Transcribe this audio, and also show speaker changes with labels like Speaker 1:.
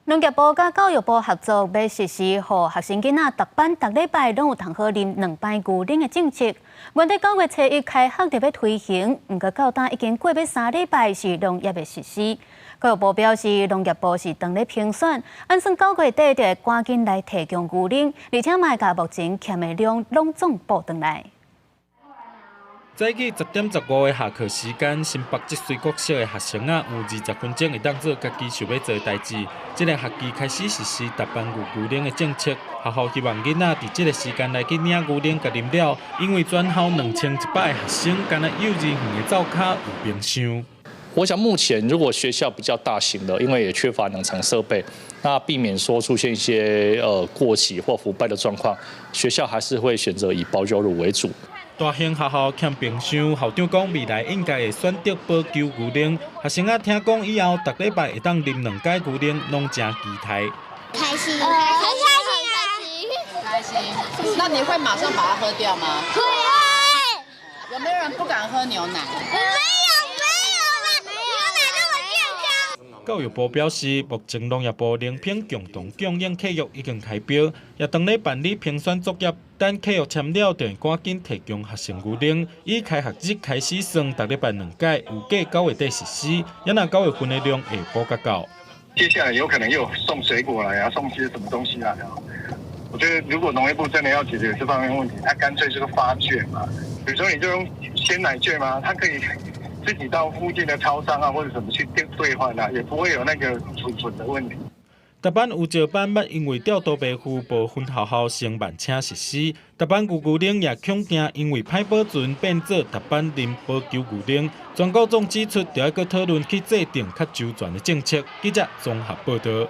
Speaker 1: 農業部佮教育部合作，欲實施予學生囡仔逐班逐禮拜攏有通好啉兩擺牛奶的政策。原底9月初一開學就欲推行，毋過到今已經過欲3禮拜是攏猶未實施。教育部表示，農業部是當咧評選，按算9月底就會趕緊來提供牛奶，而且嘛會共目前欠的量攏總補轉來。
Speaker 2: 早起10點15的下課時間，新北積水國小的學生仔有20分鐘會當做家己想欲做的代誌。這个學期開始實施逐班有牛奶的政策，學校希望囡仔佇這个時間來去領牛奶共啉了，因為全校2100个學生，干焦幼稚園的灶跤有冰箱。
Speaker 3: 我想目前如果學校比較大型的，因為也缺乏冷藏設備，那避免說出現一些過期或腐敗的狀況，學校還是會選擇以保久乳為主。
Speaker 2: 大型學校欠冰箱，校長講未來應該會選擇保久牛奶。學生仔聽講以後，逐禮拜會當啉兩擺牛奶，攏誠期待。
Speaker 4: 開心，很開心，
Speaker 5: 開心。那你會馬上把它喝掉嗎？
Speaker 4: 會。
Speaker 5: 有沒有人不敢喝牛奶？
Speaker 4: 沒有，沒有啦，牛奶那麼健康。
Speaker 2: 教育部表示，目前農業部農品共同供應契約已經開標，也當咧辦理評選作業，等契約簽了，就會趕緊提供學生牛奶。以開學日開始算，逐禮拜兩擺，預計9月底實施。也若9月份的量會補較夠。
Speaker 6: 接下來有可能又送水果來啊，送些什麼東西來啊？我覺得如果農業部真的要解決這方面問題，他乾脆就是發券嘛。比如說你就用鮮奶券嘛，他可以自己到附近的超商啊，或者什麼去兌兌換啊，也不會有那個儲存的問題。
Speaker 2: 逐班有石班捌因為調度袂赴，部分學校先慢車實施。逐班牛牛奶也恐驚因為歹保存變做逐班啉保久牛奶。全國總指出，著愛閣討論去制定較周全的政策。記者綜合報導。